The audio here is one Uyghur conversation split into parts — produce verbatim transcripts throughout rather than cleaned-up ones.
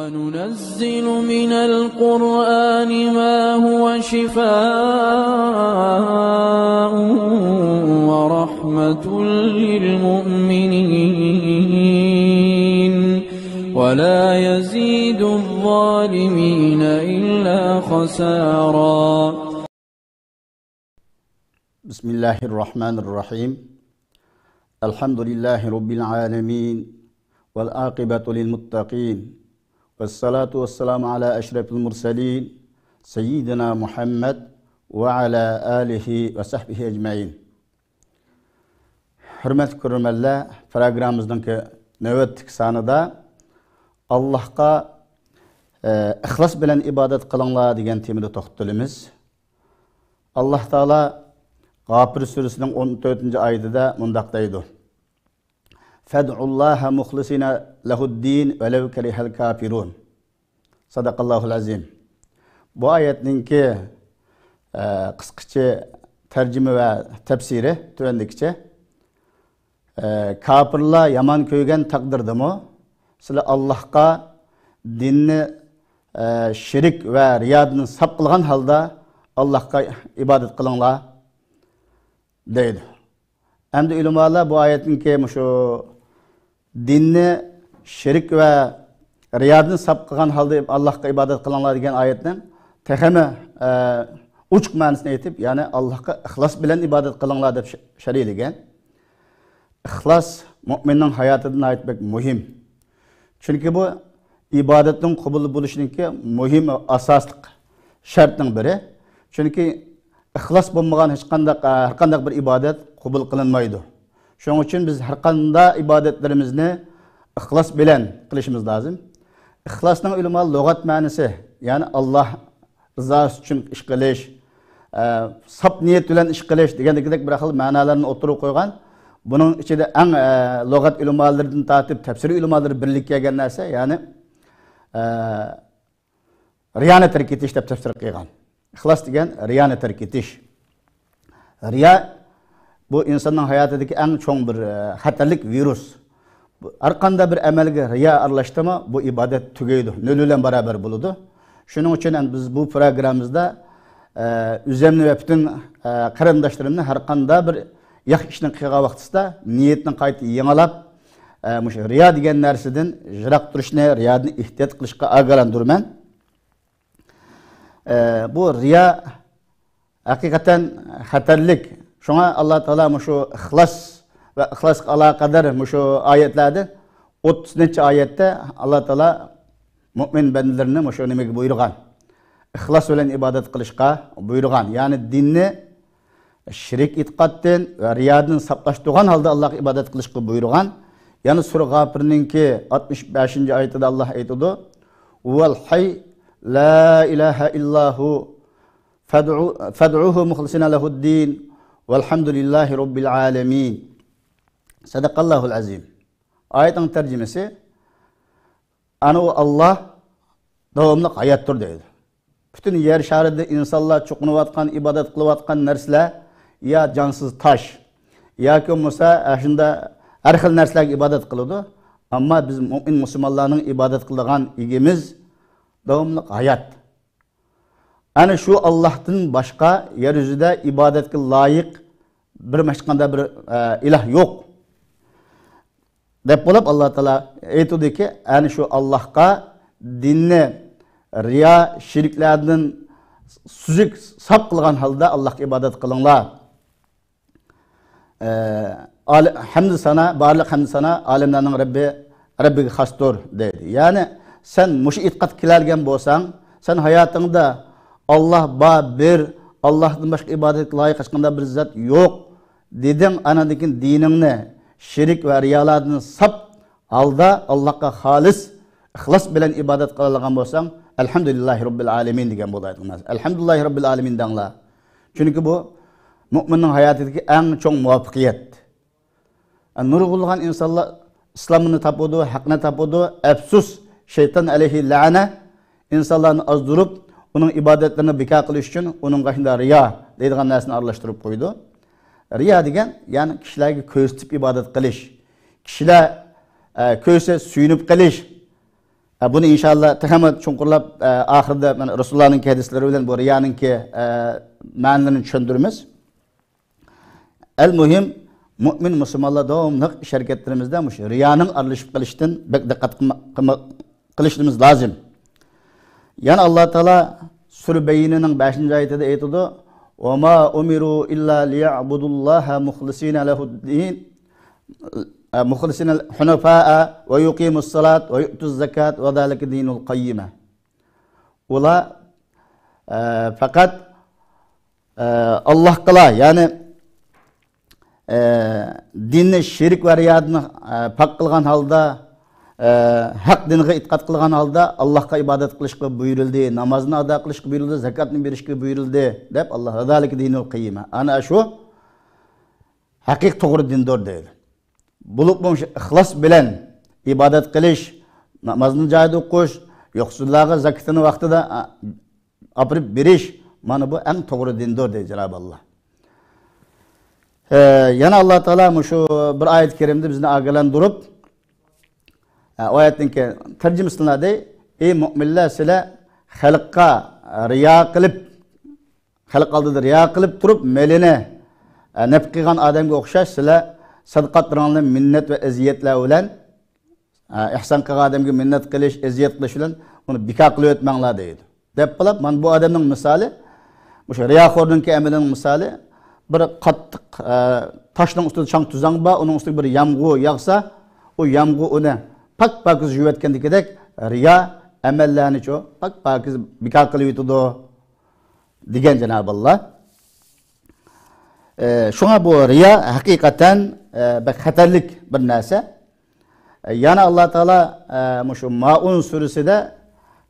وننزل من القرآن ما هو شفاء ورحمة للمؤمنين ولا يزيد الظالمين إلا خسارا. بسم الله الرحمن الرحيم. الحمد لله رب العالمين. والعاقبة للمتقين. والصلاة والسلام على أشرف المرسلين سيدنا محمد وعلى آله وصحبه أجمعين. ھۆرمەتلىك كۆرۈرمەنلەر، پروگراممىمىزنىڭكى نۆۋەتتىكى سانىدا ئاللاھقا، ئە، ئىخلاس بىلەن ئىبادەت قىلىڭلار دېگەن تېمىدا توختىلىمىز. ئاللاھ تائالا غاپىر سۈرىسىنىڭ ئون تۆتىنچى ئايىتىدە مۇنداق دەيدۇ: فادعوا الله مخلصين له الدين ولو كره الكافرون. صدق الله العظيم. بۇ ئايەتنىڭكى، ئە، قىسقىچە تەرجىمە ۋە تەپسىرى تۆۋەندىكىچە. ئە، كاپىرلار يامان كۆيگەن تەقدىردىمۇ، سىلەر ئاللاھقا دىننى، ئە، شېرىك ۋە رىيادىن ساپ قىلغان ھالدا ئاللاھقا ئىبادەت قىلىڭلار، دەيدۇ. ئەمدى ئۆلىمالار بۇ ئايەتنىڭكى مۇشۇ دىننى شېرىك ۋە رىيادىن ساپ قىلغان ھالدا ئاللاھقا ئىبادەت قىلىڭلار دېگەن ئايەتنىڭ تېخىمۇ، ئە، ئوچۇق مەنىسىنى ئېيتىپ، يەنى ئاللاھقا ئىخلاس بىلەن ئىبادەت قىلىڭلار دەپ ش-، شەرھلىگەن. ئىخلاس مۆمىننىڭ ھاياتىدا ناھايىتى بەك مۇھىم. چۈنكى بۇ ئىبادەتنىڭ قوبۇل بولۇشىنىڭكى مۇھىم ئاساسلىق شەرتنىڭ بىرى. چۈنكى ئىخلاس بولمىغان ھېچقانداق، ھەرقانداق بىر ئىبادەت قوبۇل قىلىنمايدۇ. شۇنىڭ ئۈچۈن بىز ھەرقانداق ئىبادەتلىرىمىزنى ئىخلاس بىلەن قىلىشىمىز لازىم. ئىخلاسنىڭ ئۆلىمالار لۇغەت مەنىسى، يەنى ئاللاھ رىزاسى ئۈچۈن ئىش قىلىش، ئە، ساپ نىيەت بىلەن ئىش قىلىش دېگەندەك بىر خىل مەنالارنى ئوتتۇرىغا قويغان. بۇنىڭ ئىچىدە ئەڭ، ئە، لۇغەت ئۆلىمالىرىدىن تارتىپ تەپسىر ئۆلىمالىرى بىرلىككە كەلگەن نەرسە، يەنى، ئە، رىيانى تەرك ئېتىش دەپ تەپسىر قىلغان. ئىخلاس دېگەن رىيانى تەرك ئېتىش. رىيا بۇ ئىنساننىڭ ھاياتىدىكى ئەڭ چوڭ بىر، ئە، خەتەرلىك ۋىرۇس. بۇ ھەرقانداق بىر ئەمەلگە رىيا ئارىلاشتىمۇ، بۇ ئىبادەت تۈگەيدۇ، نۆل بىلەن باراۋەر بولىدۇ. شۇنىڭ ئۈچۈن ئەمدى بىز بۇ پروگراممىمىزدا، ئە، ئۆزۈمنى ۋە پۈتۈن، ئە، قېرىنداشلىرىمنى ھەرقانداق بىر ياخشى ئىشنى قىلغان ۋاقتىسىدا نىيەتنى قايتا يېڭىلاپ، ئە، مۇشۇ رىيا دېگەن نەرسىدىن يىراق تۇرۇشنى، رىيادىن ئېھتىيات قىلىشقا ئاگاھلاندۇرىمەن. ئە، بۇ رىيا ھەقىقەتەن خەتەرلىك. شۇڭا ئاللا تائالا مۇشۇ ئىخلاس ۋە ئىخلاسقا ئالاقىدار مۇشۇ ئايەتلەردە، ئوتتۇز نەچچە ئايەتتە ئاللا تائالا مۆمىن بەندىلىرىنى مۇشۇ نېمىگە بۇيرۇغان؟ ئىخلاس بىلەن ئىبادەت قىلىشقا بۇيرۇغان. يەنى دىننى شېرىك ئېتىقادتىن ۋە رىيادىن ساپلاشتۇرغان ھالدا ئاللاغا ئىبادەت قىلىشقا بۇيرۇغان. يەنە سۈرە غاپىرنىڭكى ئاتمىش بەشىنچى ئايىتىدە ئاللا ئېيتىدۇ: ھۇۋەل ھەي لا ئىلاھە ئىللا ھۇ فادعۇ-، فادعۇھۇ مۇخلىسىنا لەھۇددىن ۋەلھەمدۇلىللاھى رەببىل ئالەمىن. سەدەقەللاھۇل ئەزىم. ئايەتنىڭ تەرجىمىسى، ئەنە ئۇ ئاللا داۋاملىق ھاياتتۇر دەيدۇ. پۈتۈن يەر شارىدا ئىنسانلار چوقۇنۇۋاتقان، ئىبادەت قىلىۋاتقان نەرسىلەر يا جانسىز تاش، ياكى بولمىسا ئاشۇنداق ھەر خىل نەرسىلەرگە ئىبادەت قىلىدۇ. ئەمما بىز مۆمىن مۇسۇلمانلارنىڭ ئىبادەت قىلىدىغان ئىگىمىز داۋاملىق ھايات. ئەنە شۇ ئاللاھتىن باشقا يەر يۈزىدە ئىبادەتكە لايىق بىر ھېچقانداق بىر، ئە، ئىلاھ يوق، دەپ بولۇپ، ئاللا تائالا ئېيتىدۇكى، ئەنە شۇ ئاللاھقا دىننى رىيا، شېرىكلەردىن سۈزۈك، ساپ قىلغان ھالدا ئاللاھقا ئىبادەت قىلىڭلار. ئە، ئال-، ھەمدۇ سانا، بارلىق ھەمدۇ سانا ئالەملەرنىڭ رەببى، رەببىگە خاستۇر، دەيدۇ. يەنى سەن مۇشۇ ئېتىقادقا كېلەلىگەن بولساڭ، سەن ھاياتىڭدا ئاللا بار، بىر، ئاللاھتىن باشقا ئىبادەتكە لايىق ھېچقانداق بىر زات يوق، دېدىڭ، ئاناندىن كېيىن دىنىڭنى شېرىك ۋە رىيالاردىن ساپ ھالدا ئاللاھقا خالىس ئىخلاس بىلەن ئىبادەت قىلالىغان بولساڭ، ئەلھەمدۇلىللاھى رەببىل ئالەمىن دېگەن بولىدۇ. ئەلھەمدۇلىللاھى رەببىل ئالەمىن دەڭلار. چۈنكى بۇ مۆمىننىڭ ھاياتىدىكى ئەڭ چوڭ مۇۋەپپەقىيەت. نۇرغۇنلىغان ئىنسانلار ئىسلامنى تاپىدۇ، ھەقنى تاپىدۇ. ئەپسۇس، شەيتان ئەلەيھى لەنە ئىنسانلارنى ئازدۇرۇپ، ئۇنىڭ ئىبادەتلىرىنى بىكار قىلىش ئۈچۈن ئۇنىڭغا شۇنداق رىيا دەيدىغان نەرسىنى ئارىلاشتۇرۇپ قويىدۇ. رىيا دېگەن، يەنى كىشىلەرگە كۆرسىتىپ ئىبادەت قىلىش، كىشىلەر، ئە، كۆرسە سۆيۈنۈپ قېلىش، ئە، بۇنى ئىنشاللا تېخىمۇ چوڭقۇرلاپ، ئە، ئاخىرىدا مانا رەسۇلۇللانىڭكى ھەدىسلىرى بىلەن بۇ رىيانىڭكى، ئە، مەنىلىرىنى چۈشەندۈرىمىز. ئەل مۇھىم، مۇئمىن مۇسۇلمانلار داۋاملىق ئىش ھەرىكەتلىرىمىزدە مۇشۇ رىيانىڭ ئارىلىشىپ قېلىشىدىن بەك دىققەت قىلما-، قىلما-، قىلىشىمىز لازىم. يەنە ئاللا تائالا سۈرە بەييىنىنىڭ بەشىنچى ئايىتىدە ئېيتىدۇ، وما أمروا إلا ليعبدوا الله مخلصين له الدين، مخلصين حنفاء ويقيموا الصلاة ويؤتوا الزكاة وذلك دين القيمة. ئۇلار، ئە، پەقەت، ئە، ئاللاھقىلا، يەنى، ئە، دىننى شېرىك ۋە رىيادىن، ئە، پاك قىلغان ھالدا، ئە، ھەق دىنغا ئېتىقاد قىلغان ھالدا ئاللاھقا ئىبادەت قىلىشقا بۇيرۇلدى، نامازنى ئادا قىلىشقا بۇيرۇلدى، زاكاتنى بېرىشكە بۇيرۇلدى، دەپ ئاللا، ذلك دين القيمة. ئەنە شۇ ھەقىقىي توغرا دىندۇر دەيدۇ. بولۇپمۇ شۇ ئىخلاس بىلەن ئىبادەت قىلىش، نامازنى جايىدا ئوقۇش، يوقسۇللارغا زاكىتىنى ۋاقتىدا، ئا، ئاپىرىپ بېرىش، مانا بۇ ئەڭ توغرا دىندۇر، دەيدۇ جانابى ئاللا. ئە، يەنە ئاللا تائالا مۇشۇ بىر ئايەت كەرىمدە بىزنى ئاگاھلاندۇرۇپ، ئە، ئۇ ئايەتنىڭكى تەرجىمىسىنى دەي، ئەي مۆمىنلەر، سىلەر خەلققە رىيا قىلىپ، خەلق ئالدىدا رىيا قىلىپ تۇرۇپ، مېلىنى، ئە، نەپ قىلغان ئادەمگە ئوخشاش سىلەر سەدىقاتلىرىڭلارنى مىننەت ۋە ئەزىيەتلەر بىلەن، ئە، ئېھسان قىلغان ئادەمگە مىننەت قىلىش، ئەزىيەت قىلىش بىلەن ئۇنى بىكار قىلىۋەتمەڭلار دەيدۇ. دەپ قىلىپ، مانا بۇ ئادەمنىڭ مىسالى، مۇشۇ رىياخورنىڭكى ئەمىلىنىڭ مىسالى، بىر قاتتىق، ئە، تاشنىڭ ئۈستىدە چاڭ تۈزەڭ بار، ئۇنىڭ ئۈستىگە بىر يامغۇر ياغسا، ئۇ يامغۇر ئۇنى پاك-پاكىز يۇيۇۋەتكەندىكىدەك رىيا ئەمەللەرنىچۇ پاك-پاكىز بىكار قىلىۋېتىدۇ. دېگەن جانابى ئاللا. ئە، شۇڭا بۇ رىيا ھەقىقەتەن، ئە، بەك خەتەرلىك بىر نەرسە. ئە، يەنە ئاللا تائالا، ئە، مۇشۇ مائۇن سۈرىسىدە،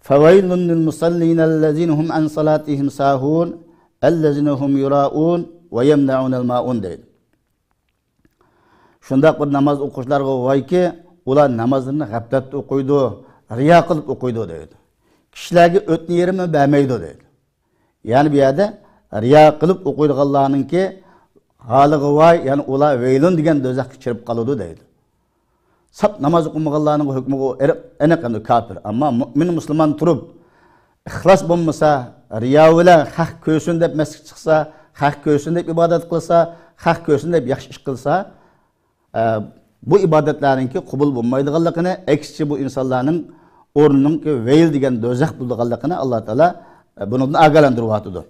فويل للمصلين الذين هم عن صلاتهم ساهون الذين هم يراءون ويمنعون الماعون دەيدۇ. شۇنداق بىر ناماز ئوقۇغۇچىلارغا ۋايكى، ئۇلار نامازلىرىنى غەپلەتتە ئوقۇيدۇ، رىيا قىلىپ ئوقۇيدۇ دەيدۇ. كىشىلەرگە ئۆتنە يېرىمۇ بەرمەيدۇ دەيدۇ. يەنى بۇ يەردە رىيا قىلىپ ئوقۇيدىغانلارنىڭكى ھالىغا ۋاي، يەنى ئۇلار ۋەيلۇن دېگەن دوزاخقا كىرىپ قالىدۇ دەيدۇ. ساپ ناماز ئوقۇمىغانلارنىڭ ھۆكمىگە ئېنىق، ئېنىق ئەمدى كاپىر. ئەمما مۆمىن مۇسۇلمان تۇرۇپ، ئىخلاس بولمىسا، رىيا بىلەن خەق كۆرسۇن دەپ مەسچىتكە چىقسا، خەق كۆرسۇن دەپ ئىبادەت قىلسا، خەق كۆرسۇن دەپ ياخشى ئىش قىلسا، ئە، بۇ ئىبادەتلەرنىڭكى قوبۇل بولمايدىغانلىقىنى، ئەكسىچە بۇ ئىنسانلارنىڭ ئورنىنىڭكى ۋەيل دېگەن دوزاخ بولىدىغانلىقىنى ئاللا تائالا، ئە، بۇنىڭدىن ئاگاھلاندۇرۇۋاتىدۇ.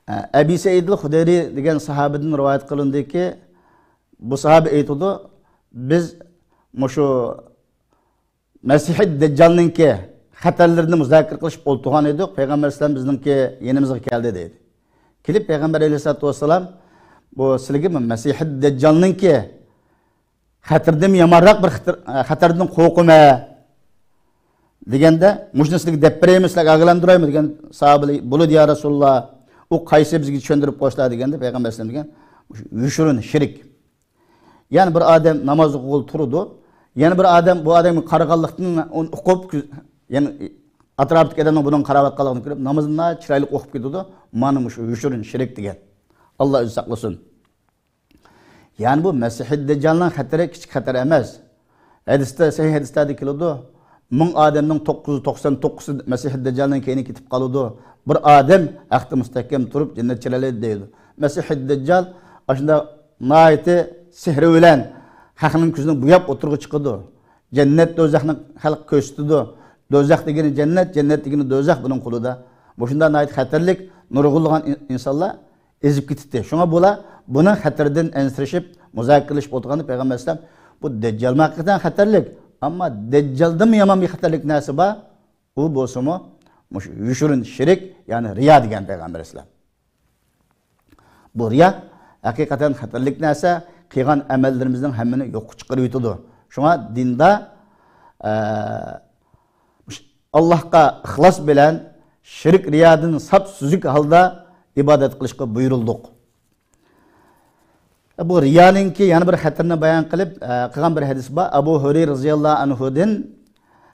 ئە، ئەبى سەئىدىل خۇدەيرى دېگەن ساھابىدىن رىۋايەت قىلىندىكى، بۇ ساھابە ئېيتىدۇ، بىز مۇشۇ مەسىھىد دەججالنىڭكى خەتەرلىرىنى مۇزاكىرە قىلىشىپ ئولتۇرغان ئىدۇق. پەيغەمبەر ئەلەيھىسسالام بىزنىڭكى يېنىمىزغا كەلدى دەيدۇ. كېلىپ پەيغەمبەر ئەلەيھىسسالاتۇ ۋەسسالام، بۇ سىلىگە مەسىھىد دەججالنىڭكى خەتىرىدىن يامانراق بىر خەتەر، خەتەردىن قورقىمەن دېگەندە، مۇشۇنى سىلىگە دەپ بېرەيمۇ، سىلەرگە ئاگاھلاندۇرايمۇ دېگەن ساھابىلەر، بولىدۇ يا رەسۇلاللا، ئۇ قايسى، بىزگە چۈشەندۈرۈپ قويسىلا دېگەندە، پەيغەمبەر ئەلەيھىسسالام دېگەن، مۇشۇ يوشۇرۇن شېرىك. يەنى بىر ئادەم ناماز ئوقۇغىلى تۇرىدۇ. يەنە بىر ئادەم بۇ ئادەمگە قارىغانلىقتىن ئۇنى ئۇقۇپ، يەنى ئەتراپتىكى ئادەمنىڭ بۇنىڭغا قاراۋاتقانلىقىنى كۆرۈپ، نامىزىنى چىرايلىق ئوقۇپ كېتىدۇ. مانا مۇشۇ يوشۇرۇن شېرىك دېگەن. ئاللا ئۆزى ساقلىسۇن. يەنى بۇ مەسىھىد دەججالنىڭ خەتىرى كىچىك خەتەر ئەمەس. ھەدىستە، سەھىھ ھەدىستەردە كېلىدۇ، مىڭ ئادەمنىڭ توققۇز يۈز توقسان توققۇزى مەسىھىد دەججالنىڭ كەينىگە كېتىپ قالىدۇ. بىر ئادەم ھەقتە مۇستەھكەم تۇرۇپ جەننەتكە كىرەلەيدۇ دەيدۇ. مەسىھىد دەججال ئاشۇنداق ناھايىتى سېھرى بىلەن خەقنىڭ كۆزىنى بوياپ ئوتتۇرىغا چىقىدۇ. جەننەت دوزاخنى خەلققە كۆرسىتىدۇ. دوزاخ دېگىنى جەننەت، جەننەت دېگىنى دوزاخ بۇنىڭ قولىدا. مۇشۇنداق ناھايىتى خەتەرلىك، نۇرغۇنلىغان ئىن-، ئىنسانلار ئېزىپ كېتىتتى. شۇڭا بۇلار بۇنىڭ خەتىرىدىن ئەنسىرىشىپ، مۇزاكىرىلىشىپ ئولتۇرغاندا پەيغەمبەر ئەلەيھىسسالام، بۇ دەججالمۇ ھەقىقەتەن خەتەرلىك، ئەمما دەججالدىنمۇ يامان بىر خەتەرلىك نەرسە بار، ئۇ بولسىمۇ مۇشۇ يوشۇرۇن شېرىك، يەنى رىيا دېگەن پەيغەمبەر ئەلەيھىسسالام. بۇ رىيا ھەقىقەتەن خەتەرلىك نەرسە، قىلغان ئەمەللىرىمىزنىڭ ھەممىنى يوققا چىقىرىۋېتىدۇ. شۇڭا دىندا، ئە، ئاللاھقا ئىخلاس بىلەن شىرك، رىيادىن ساپ سۈزۈك ھالدا ئىبادەت قىلىشقا بۇيرۇلدۇق. بۇ رىيانىڭكى يەنە بىر خەتىرىنى بايان قىلىپ، ئە، قىلغان بىر ھەدىس بار. ئەبۇ ھۇرەيرە رەزىياللاھۇ ئەنھۇدىن،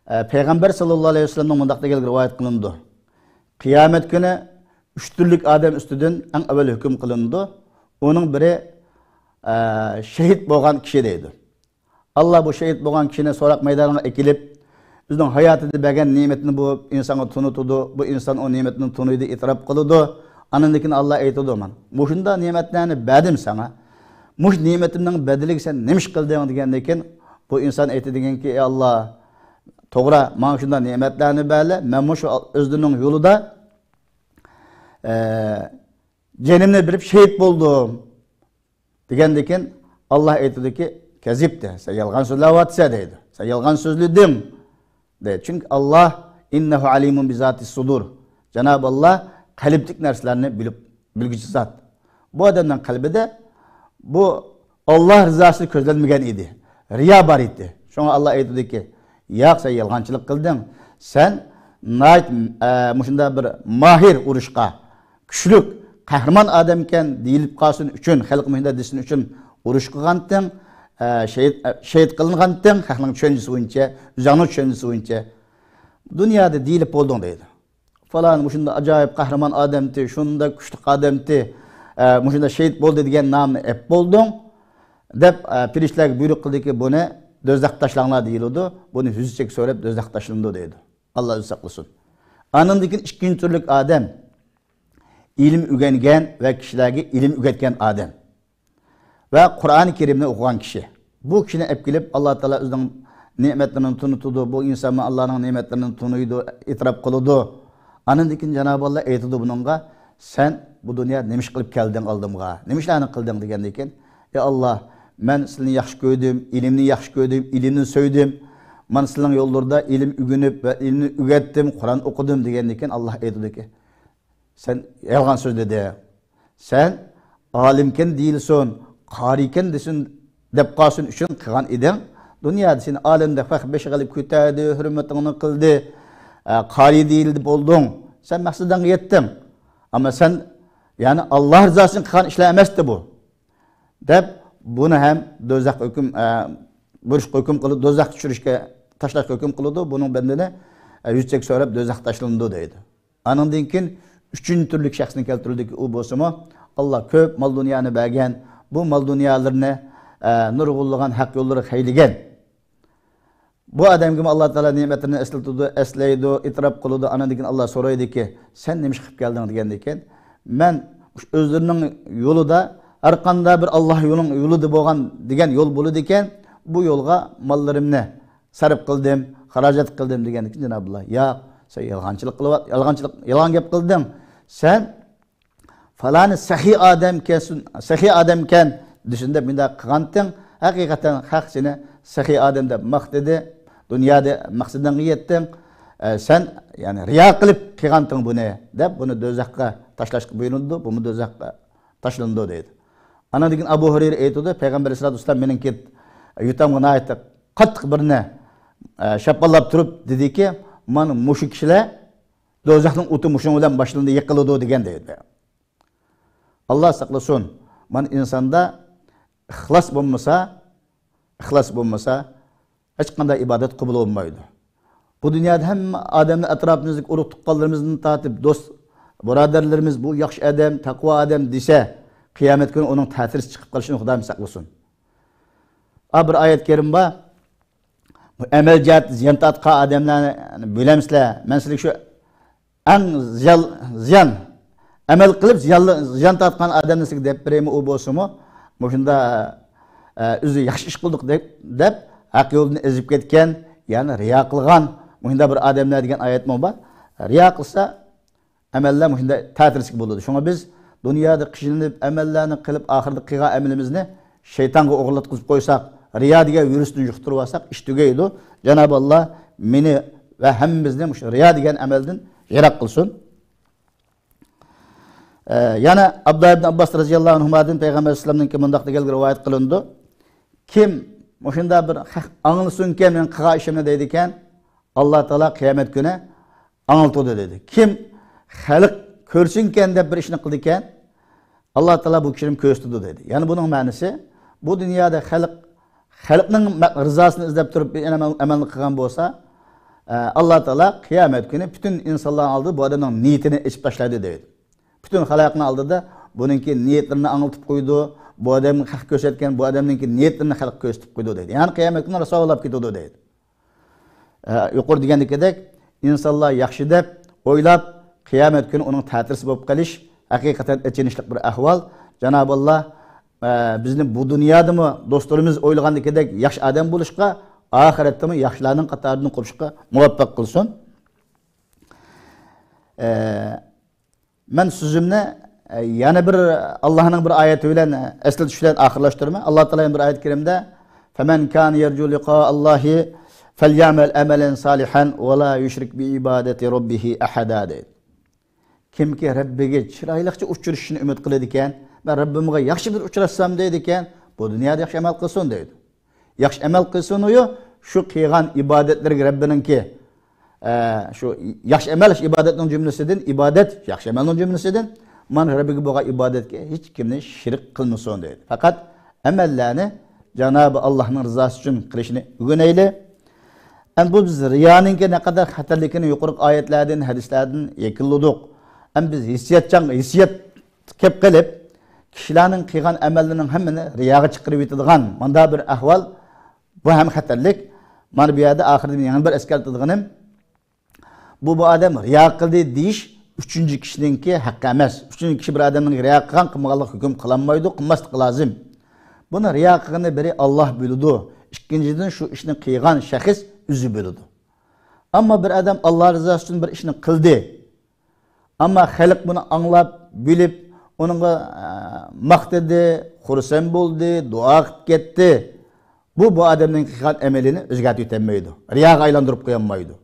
ئە، پەيغەمبەر ساللاللاھۇ ئەلەيھى ۋەسەللەمنىڭ مۇنداق دېگەنلىكى رىۋايەت قىلىنىدۇ. قىيامەت كۈنى ئۈچ تۈرلۈك ئادەم ئۈستىدىن ئەڭ ئەۋۋەل ھۆكۈم قىلىنىدۇ. ئۇنىڭ بىرى، ئە، شېھىت بولغان كىشى دەيدۇ. ئاللا بۇ شېھىت بولغان كىشىنى سوراق مەيدانىغا ئەكېلىپ، ئۆزىنىڭ ھاياتىدا بەرگەن نېمىتىنى بۇ ئىنسانغا تونۇتىدۇ، بۇ ئىنسان ئۇ نېمەتنى تونۇيدۇ، ئېتىراپ قىلىدۇ. ئاندىن كېيىن ئاللا ئېيتىدۇ، مانا مۇشۇنداق نېمەتلەرنى بەردىم ساڭا، مۇشۇ نېمىتىمنىڭ بەدىلىگە سەن نېمە ئىش قىلدىڭ دېگەندىن كېيىن، بۇ ئىنسان ئېيتىدىكەنكى، ئەي ئاللا، توغرا، ماڭا شۇنداق نېمەتلەرنى بەرلە، مەن مۇشۇ ئۆزلىرىنىڭ يولىدا، ئە، جېنىمنى بېرىپ شېھىت بولدۇم دېگەندىن كېيىن، ئاللا ئېيتىدۇكى، كەزىبتە، سەن يالغان سۆزلەۋاتىسەن دەيدۇ. سەن يالغان سۆزلىدىڭ دەيدۇ. چۈنكى ئاللا، ئىننەھۇ ئەلىمۇن بىزاتىس سۇدۇر. جانابى ئاللا قەلبتىكى نەرسىلەرنى بىلىپ، بىلگۈچى زات. بۇ ئادەمنىڭ قەلبىدە بۇ ئاللا رىزاسى كۆزلەنمىگەن ئىدى. رىيا بار ئىدى. شۇڭا ئاللا ئېيتىدۇكى، ياق، سەن يالغانچىلىق قىلدىڭ. سەن ناھايىتى، ئە، مۇشۇنداق بىر ماھىر ئۇرۇشقا، كۈچلۈك، قەھرىمان ئادەمكەن دېيىلىپ قالسۇن ئۈچۈن، خەلق مۇشۇنداق دېسۇن ئۈچۈن ئۇرۇش قىلغانتىڭ، ئە، شېھىت، ئە، شېھىت قىلىنغانتىڭ، خەقنىڭ چۈشەنچىسى بويىچە، ئۆزۈڭنىڭ چۈشەنچىسى بويىچە دۇنيادا دېيىلىپ بولدۇڭ دەيدۇ. فالان مۇشۇنداق ئاجايىپ قەھرىمان ئادەمتى، شۇنداق كۈچلۈك ئادەمتى، ئە، مۇشۇنداق شېھىت بولدى دېگەن نامنى ئەپ بولدۇڭ دەپ، ئە، پېرىشتىلەرگە بۇيرۇق قىلدىكى، بۇنى دوزاخقا تاشلاڭلار دېيىلىدۇ. بۇنى يۈزى چەك سۆرەپ دوزاخقا تاشلىنىدۇ دەيدۇ. ئاللا ئۆزى ساقلىسۇن. ئاندىن كېيىن ئىككىنچى تۈرلۈك ئادەم، ئىلىم ئۆگەنگەن ۋە كىشىلەرگە ئىلىم ئۆگەتكەن ئادەم ۋە قۇرئانى كەرىمنى ئوقۇغان كىشى. بۇ كىشىنى ئەپ كېلىپ، ئاللا تائالا ئۆزىنىڭ نېمەتلىرىنى تونۇتىدۇ. بۇ ئىنسانمۇ ئاللانىڭ نېمەتلىرىنى تونۇيدۇ، ئېتىراپ قىلىدۇ. ئاندىن كېيىن جانابى ئاللا ئېيتىدۇ بۇنىڭغا، سەن بۇ دۇنيادا نېمە ئىش قىلىپ كەلدىڭ ئالدىمغا؟ نېمە ئىشلارنى قىلدىڭ دېگەندىن كېيىن، ئەي ئاللا، مەن سىلىنى ياخشى كۆردۈم، ئىلىمنى ياخشى كۆردۈم، ئىلىمنى سۆيدۈم. مەن سىلىنىڭ يوللىرىدا ئىلىم ئۆگىنىپ ۋە ئىلىمنى ئۆگەتتىم، قۇرئان ئوقۇدۇم دېگەندىن كېيىن ئاللا ئېيتىدۇكى، سەن يالغان سۆزلىدىڭ. سەن ئالىمكەن دېيىلسۇن، قارىيكەن دېسۇن، دەپ قالسۇن ئۈچۈن قىلغان ئىدىڭ. دۇنيادا سېنى ئالىم دەپ خەق بېشىغا ئېلىپ كۆتەردى، ھۆرمىتىڭنى قىلدى، ئە، قارىي دېيىلدى، بولدۇڭ. سەن مەقسىتىڭگە يەتتىڭ. ئەمما سەن، يەنى، ئاللا رىزاسى ئۈچۈن قىلغان ئىشلار ئەمەستى بۇ، دەپ، بۇنى ھەم دوزاخقا ھۆكۈم، ئە، بۇرۇشقا ھۆكۈم قىلىدۇ، دوزاخقا چۈشۈرۈشكە، تاشلاشقا ھۆكۈم قىلىدۇ. بۇنىڭ بەندىنى، ئە، يۈز چەك سۆرەپ دوزاخقا تاشلىنىدۇ دەيدۇ. ئانىڭدىن كېيىن ئۈچىنچى تۈرلۈك شەخسنى كەلتۈرۈلدىكى، ئۇ بولسىمۇ، ئاللا كۆپ مال دۇنيانى بەرگەن، بۇ مال دۇنيالىرىنى، ئە، نۇرغۇنلىغان ھەق يوللىرىغا خەجلىگەن. بۇ ئادەمگىمۇ ئاللا تائالا نېمەتلىرىنى ئەسلىتىدۇ، ئەسلەيدۇ، ئېتىراپ قىلىدۇ. ئانىڭدىن كېيىن ئاللا سورايدۇكى، سەن نېمە ئىش قىلىپ كەلدىڭ دېگەندىن كېيىن، مەن ئۆزلىرىنىڭ يولىدا، ھەر قانداق بىر ئاللا يولىنىڭ يولىدا بولغان دېگەن يول بولىدىكەن، بۇ يولغا ماللىرىمنى سەرپ قىلدىم، خىراجەت قىلدىم دېگەندىن كېيىن جانابىللا، ياق، سەن يالغانچىلىق قىلىۋات-، يالغانچىلىق، يالغان گەپ قىلدىڭ. سەن پالانى سېخىي ئادەمكەنسۇن، سېخىي ئادەمكەن دېسۇن دەپ مۇنداق قىلغانتىڭ. ھەقىقەتەن خەق سېنى سېخىي ئادەم دەپ ماختىدى. دۇنيادا مەقسىتىڭگە يەتتىڭ. ئە، سەن، يەنى، رىيا قىلىپ قىلغانتىڭ بۇنى، دەپ بۇنى دوزاخقا تاشلاشقا بۇيرۇلىدۇ. بۇمۇ دوزاخقا تاشلىنىدۇ دەيدۇ. ئانىڭدىن كېيىن ئەبۇ ھۇرەيرە ئېيتىدۇ، پەيغەمبەر ئەلەيھىسسالاتۇ ۋەسسالام مېنىڭكى يۆتەمگە ناھايىتى قاتتىق بىرنى، ئە، شاپىللاپ تۇرۇپ دېدىكى، مانا مۇشۇ كىشىلەر دوزاخنىڭ ئوتى مۇشۇنىڭ بىلەن باشلىنىدۇ، يېقىلىدۇ دېگەن دەيدۇ. ئاللا ساقلىسۇن. مانا ئىنساندا ئىخلاس بولمىسا، ئىخلاس بولمىسا، ھېچقانداق ئىبادەت قوبۇل بولمايدۇ. بۇ دۇنيادا ھەممە ئادەمنى، ئەتراپىمىزدىكى ئۇرۇق تۇغقانلىرىمىزدىن تارتىپ، دوست، بۇرادەرلىرىمىز، بۇ ياخشى ئادەم، تەقۋا ئادەم دېسە، قىيامەت كۈنى ئۇنىڭ تەسىرى چىقىپ قېلىشىدىن خۇدايىم ساقلىسۇن. ئا، بىر ئايەت كەرىم بار. بۇ ئەمەل جەھەتتە زىيان تارتقان ئادەملەرنى بىلەمسىلەر؟ مەن سىلەرگە شۇ ئەڭ زىيان، زىيان، ئەمەل قىلىپ زىيانلى، زىيان تارتقان ئادەمنى سىزگە دەپ بېرەيمۇ، ئۇ بولسىمۇ مۇشۇنداق، ئە، ئۆزى ياخشى ئىش قىلدۇق دەپ، دەپ ھەق يولدىن ئېزىپ كەتكەن، يەنى رىيا قىلغان، مۇشۇنداق بىر ئادەملەر دېگەن ئايەتمۇ بار. رىيا قىلسا، ئەمەللەر مۇشۇنداق تەتۈرسىز بولىدۇ. شۇڭا بىز دۇنيادا قىينىلىپ ئەمەللەرنى قىلىپ، ئاخىرىدا قىلغان ئەمىلىمىزنى شەيتانغا ئوغرىلىتقۇزۇپ قويساق، رىيا دېگەن ۋىرۇسنى يۇقتۇرۇۋالساق، ئىش تۈگەيدۇ. جانابى ئاللا مېنى ۋە ھەممىمىزنى مۇشۇ رىيا دېگەن ئەمەلدىن يىراق قىلسۇن. ئە، يەنە ئابدۇللا ئىبن ئابباس رەزىياللاھۇ ئەنھۇمادىن پەيغەمبەر ئەلەيھىسسالامنىڭكى مۇنداق دېگەنلىكى رىۋايەت قىلىنىدۇ. كىم مۇشۇنداق بىر خەق ئاڭلىسۇنكەن مېنىڭ قىلغان ئىشىمنى دەيدىكەن، ئاللا تائالا قىيامەت كۈنى ئاڭلىتىدۇ دېدى. كىم خەلق كۆرسۇنكەن دەپ بىر ئىشنى قىلىدىكەن، ئاللا تائالا بۇ كىشىنى كۆرسىتىدۇ دېدى. يەنى بۇنىڭ مەنىسى، بۇ دۇنيادا خەلق، خەلقنىڭ مە-، رىزاسىنى ئىزدەپ تۇرۇپ بىر ئەمەل، ئەمەلنى قىلغان بولسا، ئە، ئاللا تائالا قىيامەت كۈنى پۈتۈن ئىنسانلارنىڭ ئالدىدا بۇ ئادەمنىڭ نىيىتىنى ئېچىپ تاشلايدۇ دەيدۇ. پۈتۈن خەلقنىڭ ئالدىدا بۇنىڭكى نىيەتلىرىنى ئاڭلىتىپ قويىدۇ. بۇ ئادەمگە خەق كۆرسەتكەن، بۇ ئادەمنىڭكى نىيەتلىرىنى خەلققە كۆرسىتىپ قويىدۇ دەيدۇ. يەنى قىيامەت كۈنى رۇسۋالىق بولۇپ كېتىدۇ دەيدۇ. ئە، يۇقىرىدا دېگەندىكىدەك، ئىنسانلار ياخشى دەپ ئويلاپ، قىيامەت كۈنى ئۇنىڭ تەتۈرىسى بولۇپ قېلىش ھەقىقەتەن ئېچىنىشلىق بىر ئەھۋال. جانابى ئاللا، ئە، بىزنى بۇ دۇنيادىمۇ دوستلىرىمىز ئويلىغاندىكىدەك ياخشى ئادەم بولۇشقا، ئاخىرەتتىمۇ ياخشىلاردىن قاتارىدىن قوشۇشقا مۇۋەپپەق قىلسۇن. ئە، مەن سۆزۈمنى، ئە، يەنە بىر ئاللانىڭ بىر ئايىتى بىلەن، ئە، ئەسلىتىش بىلەن ئاخىرلاشتۇرىمەن. ئاللا تائالا يەنە بىر ئايەت كەرىمدە، فَمَنْ كَانَ يَرْجُو لِقَاءَ اللَّهِ فَلْيَعْمَلْ عَمَلًا صَالِحًا وَلَا يُشْرِكْ بِعِبَادَتِ رَبِّهِ أَحَدًا دەيدۇ. كىمكى رەببىگە چىرايلىقچە ئۇچرىشىشنى ئۈمىد قىلىدىكەن، مەن رەببىمغا ياخشى بىر ئۇچراشسام دەيدىكەن، بۇ دۇنيادا ياخشى ئەمەل قىلسۇن دەيدۇ. ياخشى ئەمەل قىلسۇنۇيۇ، شۇ قىلغان ئىبادەتلىرىگە رەببىنىڭكى، ئە، شۇ ياخشى ئەمەل، ئىبادەتنىڭ جۈملىسىدىن، ئىبادەت ياخشى ئەمەلنىڭ جۈملىسىدىن، مانا رەببىگە بولغان ئىبادەتكە ھېچ كىمنى شېرىك قىلمىسۇن دەيدۇ. پەقەت ئەمەللەرنى جانابى ئاللاھنىڭ رىزاسى ئۈچۈن قىلىشنى ئۆگىنەيلى. ئەمدى بۇ بىز رىيانىڭكى نەقەدەر خەتەرلىكىنى يۇقىرىقى ئايەتلەردىن، ھەدىسلەردىن يەكۈنلىدۇق. ئەمدى بىز ھېسسىياتچان، ھېسسىيات كەپ قېلىپ، كىشىلەرنىڭ قىلغان ئەمەللىرىنىڭ ھەممىنى رىياغا چىقىرىۋېتىدىغان مۇنداق بىر ئەھۋال، بۇ ھەم خەتەرلىك. مانا بۇ يەردە ئاخىرىدا مەن يەنە بىر ئەسكەرتىدىغىنىم، بۇ، بۇ ئادەم رىيا قىلدى دېيىش ئۈچىنچى كىشىنىڭكى ھەققى ئەمەس. ئۈچىنچى كىشى بىر ئادەمنىڭ رىيا قىلغان، قىلمىغانلىققا ھۆكۈم قىلالمايدۇ، قىلماسلىقى لازىم. بۇنى رىيا قىلغىنى بىرى ئاللا بىلىدۇ. ئىككىنچىدىن، شۇ ئىشنى قىلغان شەخس ئۆزى بىلىدۇ. ئەمما بىر ئادەم ئاللا رىزاسى ئۈچۈن بىر ئىشنى قىلدى. ئەمما خەلق بۇنى ئاڭلاپ، بىلىپ، ئۇنىڭغا، ئە، ماختىدى، خۇرسەن بولدى، دۇئا قىلىپ كەتتى. بۇ، بۇ ئادەمنىڭ قىلغان ئەمىلىنى ئۆزگەرتىۋېتەلمەيدۇ. رىياغا ئايلاندۇرۇپ قويالمايدۇ.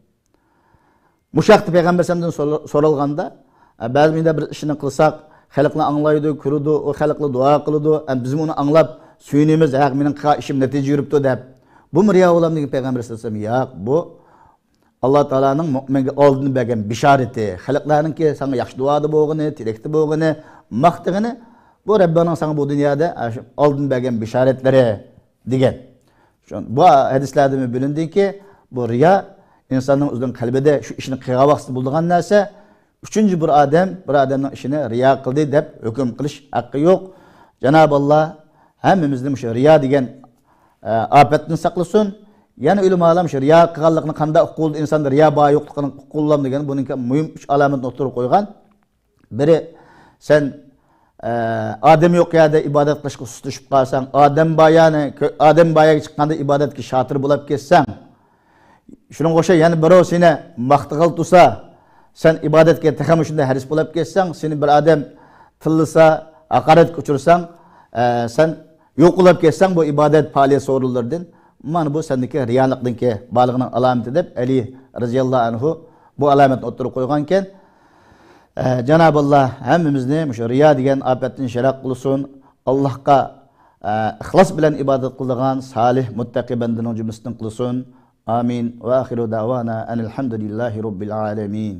مۇشۇ ھەقتە پەيغەمبەر ئەلەيھىسسالامدىن سورا-، سورالغاندا، ئە، بەزى مۇنداق بىر ئىشنى قىلساق، خەلقلەر ئاڭلايدۇ، كۆرىدۇ، ئۇ خەلقلەر دۇئا قىلىدۇ، ئە، بىزمۇ ئۇنى ئاڭلاپ سۆيۈنىمىز، ھە، مېنىڭ قىلغان ئىشىم نەتىجە بېرىپتۇ دەپ. بۇمۇ رىيا بولامدۇ دېگەن پەيغەمبەر ئەلەيھىسسالام، ياق، بۇ ئاللا تائالانىڭ مۆمىنگە ئالدىن بەرگەن بېشارىتى، خەلقلەرنىڭكى ساڭا ياخشى دۇئادا بولغىنى، تىلەكتە بولغىنى، ماختىغىنى، بۇ رەببىڭنىڭ ساڭا بۇ دۇنيادا، ئە، شۇ ئالدىن بەرگەن بېشارەتلىرى دېگەن. شۇ، بۇ ھەدىسلەردىنمۇ بىلىندىكى، بۇ رىيا ئىنساننىڭ ئۆزىنىڭ قەلبىدە شۇ ئىشنى قىلغان ۋاقتىدا بولىدىغان نەرسە. ئۈچىنچى بىر ئادەم بىر ئادەمنىڭ ئىشىنى رىيا قىلدى دەپ ھۆكۈم قىلىش ھەققى يوق. جانابى ئاللا ھەممىمىزنى مۇشۇ رىيا دېگەن، ئە، ئاپەتتىن ساقلىسۇن. يەنە ئۆلىمالار مۇشۇ رىيا قىلغانلىقنى قانداق ئۇقۇلىدۇ، ئىنساندا رىيا بار يوقلۇقىنى ئۇقۇلىدۇ دېگەن بۇنىڭكى مۇھىم ئۈچ ئالامەتنى ئوتتۇرىغا قويغان. بىرى، سەن، ئە، ئادەم يوق يەردە ئىبادەت قىلىشقا سۇسلىشىپ قالساڭ، ئادەم بار يەرنى كۆ-، ئادەم بار يەرگە چىققاندا ئىبادەتكە شاتۇر بولاپ كەتسەڭ، شۇنىڭغا ئوخشاش يەنە بىرەۋ سېنى ماختىغىلى تۇرسا، سەن ئىبادەتكە تېخىمۇ شۇنداق ھەرىس بولاپ كەتسەڭ، سېنى بىر ئادەم تىللىسا، ھاقارەتكە ئۇچۇرساڭ، ئە، سەن يوقىلاپ كەتسەڭ بۇ ئىبادەت پائالىيەت سورۇنلىرىدىن، مانا بۇ سەندىكى رىيالىقنىڭكى بارلىقىنىڭ ئالامىتى دەپ ئەلى رەزىياللاھۇ ئەنھۇ بۇ ئالامەتنى ئوتتۇرىغا قويغانىكەن. ئە، جانابى ئاللا ھەممىمىزنى مۇشۇ رىيا دېگەن ئاپەتتىن شەرەق قىلسۇن. ئاللاھقا، ئە، ئىخلاس بىلەن ئىبادەت قىلىدىغان سالىھ، مۇتتەقى بەندىنىڭ جۈملىسىدىن قىلسۇن. ئامىن. ۋە ئاخىرۇ دەۋانا ئەنىل ھەمدۇلىللاھى رەببىل ئالەمىن.